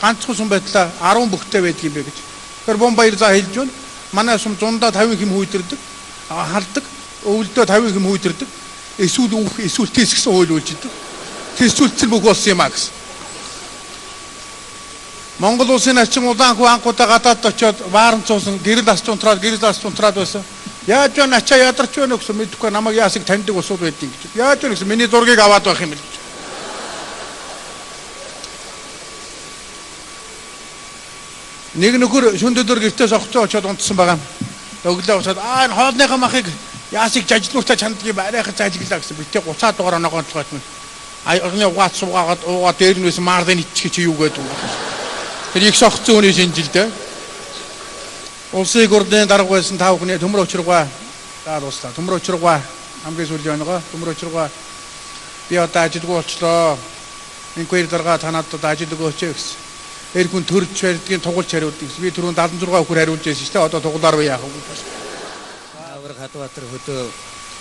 Ганцхан сум байтлаа 10 бүхтэй байдаг юм бэ гэж. Тэгэхээр Бомбаяр за хэлж байна. Манай сум зундаа 50 хэм хүйдэрдэг. Халдаг. Өвөлдөө 50 хэм хүйдэрдэг. Эсвэл үх, эсвэл тэсгсэн хууль үйлчдэг. Тэсүүлцэл бүх болсон юм а гэсэн. Монгол улсын ачин улаан хүү анхудаа гадаадд очиод ваарн цуусан гэрэл асч унтраад гэрэл асч унтраад байсан. Яаж вэ ачаа ядарч байна гэсэн мэдэхгүй намайг яасыг таньдаг усууд байдгийг гэж. Яаж вэ гэсэн миний зургийг аваад байх юм л гэж. Нэг нөхөр шүн өдөр гэртээ согцоо очиод унтсан байгаа. Өглөө усаад аа энэ хоолныхаа махыг яасыг жажлууртаа чанддаг юм арайхад зажиглаа гэсэн. Битээ 30 дугаар оноо гонцгойт мэн. Аяны угаат суугаад уугаа дээр нь байсан маарлын иччих чи юу гэдэг юм. Тэр их согцсон хүний шинжил дээ. Улсын гурдын дарга байсан та бүхний төмөр учиргаа даалгуулсан. Төмөр учиргаа хамгийн сүүлийн оногоо төмөр учиргаа би одоо ажилгүй болчлоо. Инквайри дарга та надад одоо ажил өгөөч гэсэн. Эр хүн төрж барьдгийн тугалж хариулдаг гэсэн. Би түрүүн 76 өхөр хариулж байсан шүү дээ. Одоо тугалаар би яах вэ гэж. Авраг Хадбаатар хөдөө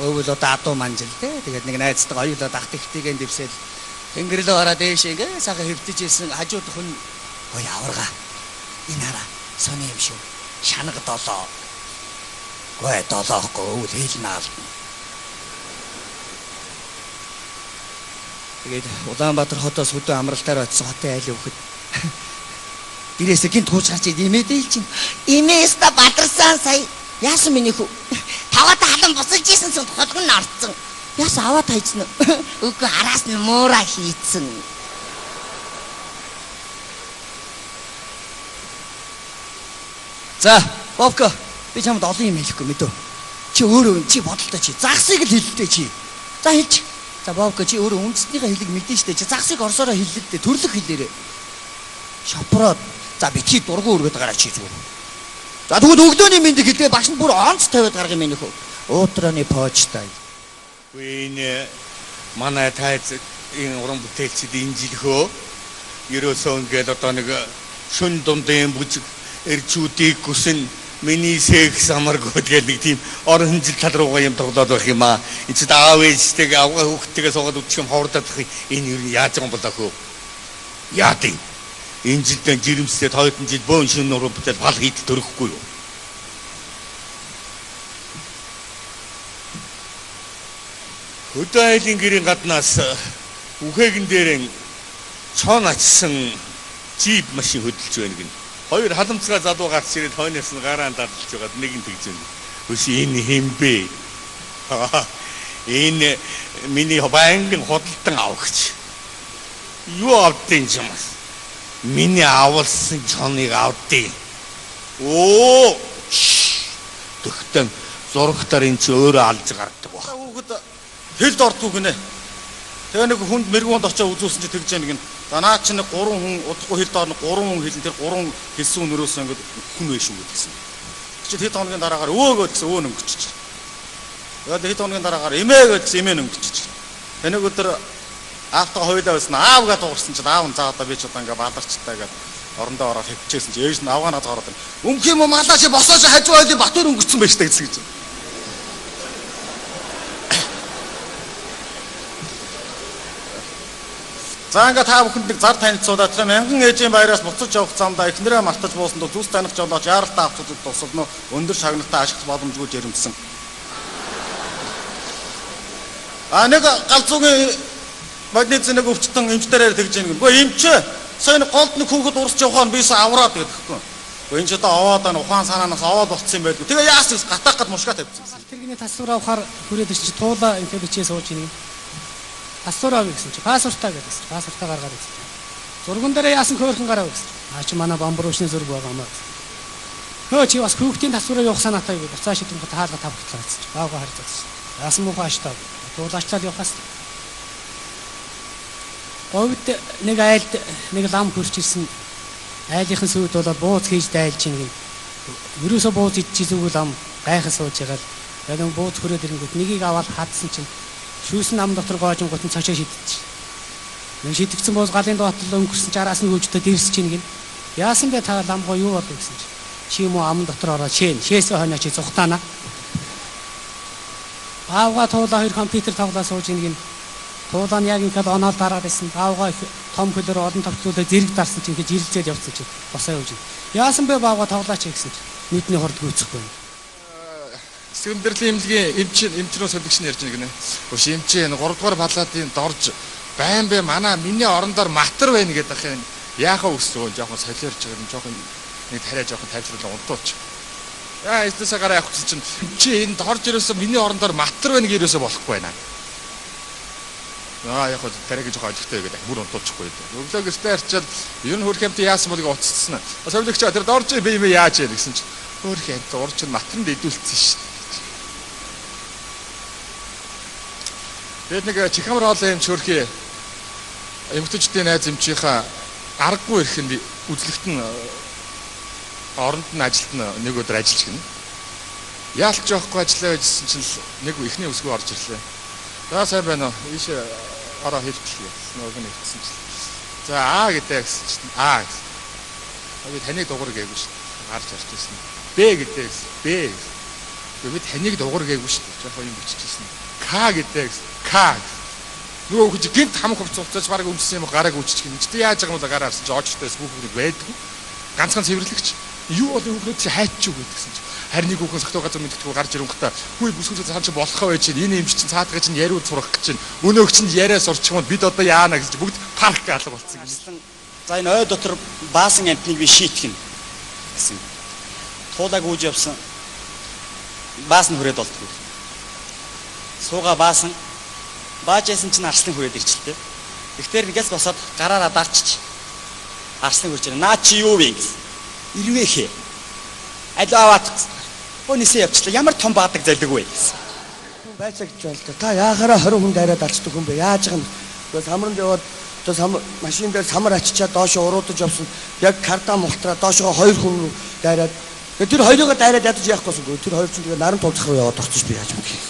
өвөл одоо адуу манжил те. Тэгээд нэг найзтайгаа хоёулаа дах тэгтийгэн дэвсэл тэнгэр лөө гараад дээш ингээ сайхан хэвтэж исэн хажууд хүн ой аварга. Энэ хараа сони юм шүү. Шанаг долоо. Гүй долоохгүй өвөл хэл наалдна. Тэгээд Улаанбаатар хотоос хөдөө амралтаар очисон хотын айл өвхөд гэрээсээ гинт хууч гарч имээ дээл чинь. Имээста бадарсан сая. Яасан миний хүү? Таваад халан бусалж исэн сүнд хулган орцсон. Яасан аваад хайцсан уу? Үгүй араас нь муура хийцэн. За, Бобко, би чамд олон юм хэлэхгүй мэдөө. Чи өөрөө чи бодолтой чи загсыг л хэлэлтэй чи. За хэлж. За Бобко чи өөрөө үндэстнийхээ хэлийг мэдэн штэ. Чи загсыг орсоороо хэллээ дээ. Төрлөх хэлээрээ. Шопроод. За битгий дургу өргөд гараа чи зүгээр. За тэгвэл өглөөний мэндийг хэлгээ багш нь бүр онц тавиад гаргах юм энэ хөө. Уутрааны почта. Үгүй энэ манай тайз энэ уран бүтээлчид энэ жил хөө ерөөсөө ингээд одоо нэг шүн дундын бүжиг эрчүүдийг гүсэн миний секс амаргүй тэгэл нэг тийм орон хинжил тал руугаа юм тоглоод байх юм аа. Энд чинь аав ээжтэйгээ авгаа хүүхдтэйгээ суугаад үдчих юм ховордох энэ юу яаж байгаа юм болоо хөө. Яад юм. Энэ жилдээ жирэмсээ тойтон жил бөөн шин уран бүтээл бал хийдэл төрөхгүй юу? Хөдөө айлын гэрийн гаднаас үхэгэн дээрэн чон ачсан джип машин хөдөлж байна гин. Хоёр халамцгаа залуу гарч ирээд хойноос нь гараан дадалж байгаад нэг нь тэгж байна. Хөш энэ хэн бэ? Энэ миний байнгын худалдан авахч. Юу авдیں чамаас? Миний авалсан чоныг авдیں. Оо! Тэгтэн зурагтаар энэ чи өөрөө алж гардаг баг. Хүүхэд хэлд ордгүй гинэ. Тэгээ нэг хүнд мэрэгүнд очиж үзүүлсэн чи тэгж яах гин. За наа чи нэг 3 хүн удахгүй хэлд орно 3 хүн хэлэн тэр 3 хэлсэн хүн өрөөсөө ингээд хүн байж шүү гэдгсэн. Чи хэд хоногийн дараагаар өвөө гэдгсэн өвөө өнгөчч. Тэгээд хэд хоногийн дараагаар эмээ гэдгсэн эмээ өнгөчч. Тэг нэг өдөр аавтайгаа хоёулаа байсан аав гэж дуурсан чинь аав нь за одоо би ч одоо ингээд баларчтай гэдээ орондоо ороод хэвчээсэн чи ээж нь авгаанаас ороод өмх юм малаа чи босоо чи хажуу айлын Батөр өнгөрцөн байж та гэсэн гэж. За ингээ та бүхэнд нэг зар танилцуулаад тэр мянган ээжийн баяраас буцаж явах замдаа эхнэрээ мартаж буусан доо зүс таних жолооч яаралтай авцуудад тусално өндөр шагналтай ашиглах боломжгүй жирэмсэн. А нэг галзуугийн модниц нэг өвчтөн эмчтэрээр тэгж яах юм. Үгүй эмч сая нэг голд нэг хүүхэд урсч явахаар бисаа авраад гэдэг хэвгүй. Үгүй энэ ч одоо аваад байна ухаан санаанаас аваад болцсон юм байлгүй. Тэгээ яасан гэс гатаах гад мушгаа тавьчихсан. Тэрэгний тасвар авахар хүрээд ирчих туула энэ бичээ сууж ийн. Паспорт авъя гэсэн чи паспортаа гэдсэн. Паспортаа гаргаад ирсэн. Зурган дээр яасан хөөрхөн гарав гэсэн. Аа чи манай бамбуруушны зураг байгаа маа гэсэн. Хөө чи бас хүүхдийн тасвараа явах санаатай юу? Буцаа шидэнгүүт таалга тавхтлаа гэсэн чи. Баага харж байсан. Яасан муухай аштаа. Туулаачлал явахаас. Говьд нэг айлд нэг лам хөрч ирсэн. Айлынхын сүйд болоод бууз хийж дайлж ийн гин. Ерөөсөө бууз идчихээгүй лам гайхал сууж байгаа л. Яг нэг бууз хөрөөд ирэнгүүт нэгийг аваад хадсан чинь шүүсэн нам дотор гоожингууд нь цочоо шидчих. Нэг шидэгцэн бууз галын дотор өнгөрсөн ч араас нь хөөжтө дэрс чинь гин. Яасан бэ та ламгоо юу болов гэсэн чи. Чи юм уу аман дотор ороод шээн. Шээсээ хойноо чи зүхтаана. Аавга туулаа хоёр компьютер тоглоо сууж ийн гин. Туулаа нь яг ингээд оноол дараад байсан. Баавгай том хөлөөр олон товчлуулаа зэрэг дарсан чинь ингэж ирэлзээд явцсан чинь босоо явж байна. Яасан бэ баавгай тоглооч гэсэн чинь нүдний хорд гүйцэхгүй. Сэтгэмдэрлийн эмнэлгийн эмчнөө солигч нь ярьж байна гинэ. Хөш эмч энэ 3 дугаар палатын дорж байн бэ манай миний орондоор матар байна гэдэг ах юм. Яахаа өссөн жоохон солиорч байгаа юм жоохон нэг тариа жоохон тайвшруулан унтуулч. Яа эзнээсээ гараа явах гэсэн чинь чи энэ дорж ерөөсөө миний орондоор матар байна гэж ерөөсөө болохгүй байна. Аа яг хөө тариаг жоохон олигтой гэдэг бүр унтуулчихгүй. Өглөө гэртээ арчаад ер нь хөрх амт яасан болыг уццсан. Солигч тэр дорж би юм яаж яа гэсэн чинь хөрх амт урж чинь матранд идүүлсэн шүү дээ. Тэгээд нэг чихамар хоолой юм чөрхий эмэгтэйчдийн найз эмчийнхаа аргагүй ирэхэнд үзлэгт нь оронд нь ажилт нь нэг өдөр ажиллаж гинэ. Яалч жоохгүй ажиллаа байжсэн чинь нэг эхний өсгөө орж ирлээ. За сайн байна уу? Ийш ороо хэлтэл гэсэн. Нөгөө нь хэлсэн чинь. За аа гэдэг гэсэн чинь аа гэсэн. Би таныг дугуур гээгүй шүү дээ. Гарч орж ирсэн. Б гэдэг гэсэн. Б гэсэн. Би таныг дугуур гээгүй шүү дээ. Жохон юм биччихсэн. К гэдэг гэсэн. К гэсэн. Нөгөө хүү чи гинт хамх хувц уцаач бараг өмссөн юм гараг үччих юм. Чи яаж байгаа юм бол гараа харсан чи очтой хүүхнүүд байдгүй. Ганцхан цэвэрлэгч. Юу бол хүүхнүүд чи хайчгүй гэдгсэн чи. Харин нэг хүүхэн согтуу газар мэддэхгүй гарч ирэнгүүтээ хүй бүсгүйсээ цаан чи болохоо байж чинь энэ юм чинь цаадгаа чинь яриул сурах гэж чинь өнөөх чинь яриа сурчих юм бид одоо яана гэж бүгд парк алга болцсон юм. За энэ ой дотор баасан амтныг би шийтгэн гэсэн. Туулаг үүж явсан. Баасан хүрээд болдгоо. Сууга баасан баажсэн чинь арслан хүрээд ирчихлээ. Тэгтэр нэгээс босоод гараараа дарчиж арслан хүрч ирээ. Наа чи юу вэ гэсэн. Ирвэ хэ. Аль аваад гэсэн. Өө нисээ явчлаа. Ямар том баадаг залиг вэ гэсэн. Байцаа гэж байна л да. Та яахаараа 20 хүн дайраад алчдаг хүн бэ? Яаж байгаа юм? Тэгээ самранд яваад одоо машин дээр самар ачичаад доошоо уруудаж явсан. Яг карда мултраа доошоо 2 хүн дайраад. Тэгээ тэр хоёрыгоо дайраад ядаж яахгүйсэн. Тэр хоёр чинь тэгээ наран тулцах руу яваад орчих би яаж мэдэх юм.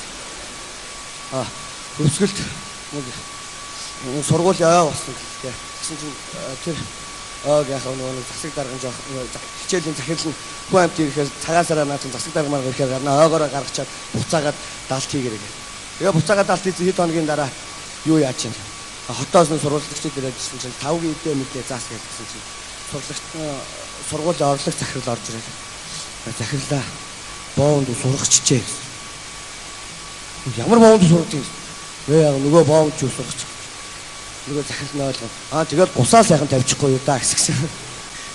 Аа төвсгөлт нэг сургууль яваа болсон гэлээ. Тэгсэн чинь тэр ог яхаа нөгөө нэг засаг дарган жоох хичээлийн захирал нь хүн амт ирэхээр цагаасаараа наа чинь засаг дарга марга ирэхээр гарна ойгоороо гаргачаад буцаагаад далт хийгэрэй гэх. Тэгээ буцаагаад далт хийсэн хэд хоногийн дараа юу яаж чинь хотоос нь сургуулагчид ирээд ирсэн чинь тавгийн идэ мэдээ заас гэсэн чинь сурлагч сургуулийн орлог захирал орж ирээд захирлаа боонд сургачжээ гэсэн. Ямар боонд сургадаг юм? Вэ яг нөгөө боомж юу сургач. Нөгөө захирал нь ойлгоо. Аа тэгээд гусаа сайхан тавьчихгүй юу да гэсэн.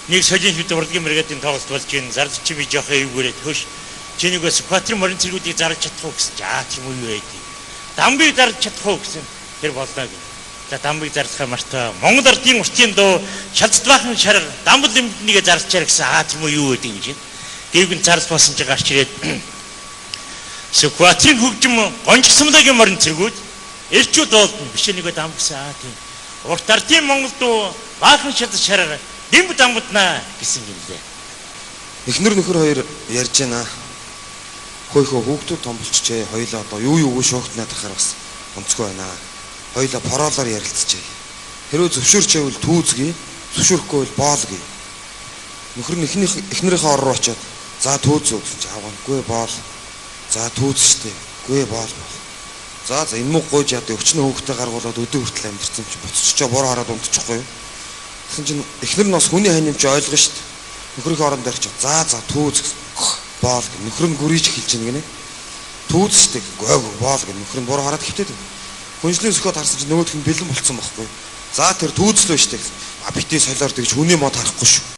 Нэг солийн хөд урлагийн бригадын тоглолт болж гин зарлж чи би жоох эвгүүрээ хөөш. Чи нэгээс кватер морин цэргүүдийг зарлж чадах уу гэсэн чи аа тэр муу юу байдгийг. Дамбыг зарлж чадах уу гэсэн тэр боллоо гин. За дамбыг зарлахаа мартаа. Монгол ардын уртын дуу шалцдбаахан шарга дамбал эмдэнийгээ зарлчаар гэсэн аа тэр муу юу байдгийг гэж. Дэргэн зарлж болсон чи гарч ирээд Сүхбаатарын хөгжим гонжсомлагийн морин цэргүүд эрчүүд дуулна биш нэгөө дам гэсэн аа тийм. Урт ардын Монгол дуу баахан шат шарга дэмб дамбаднаа гэсэн гинлээ. Эхнэр нөхөр хоёр ярьж байна. Хөөе хүүхдүүд том болчихжээ. Хоёлаа одоо юу юугүй шуухт надрахаар бас онцгой байна. Хоёлаа пороолоор ярилцжээ. Хэрвээ зөвшөөрч байвал түүзгий, зөвшөөрөхгүй бол боолгий. Нөхөр нь эхнэрийнхээ ор руу очиод за түүз үү гэсэн чи аваа. Үгүй боол. За түүз штэ. Үгүй боол. За за энэ муу гуйж яд өчнө хүүхдээ гаргуулад өдөө хүртэл амьдэрсэн чи буцчихоо буруу хараад унтчихгүй юу. Тэгсэн чинь эхнэр нь бас хүний хань юм чи ойлгоно шүү дээ. Нөхрийнхээ орон дээр чи за за түүз гэсэн. Боол гэх. Нөхөр нь гүрийж эхэлж байна гинэ. Түүз штэ. Гойг боол гэх. Нөхөр нь буруу хараад хөвтөд. Хүнжлийн сөхөд харсан чинь нөгөөх нь бэлэн болцсон байхгүй юу. За тэр түүзлөө штэ гэсэн. А битээ солиор тэгж хүний мод харахгүй шүү.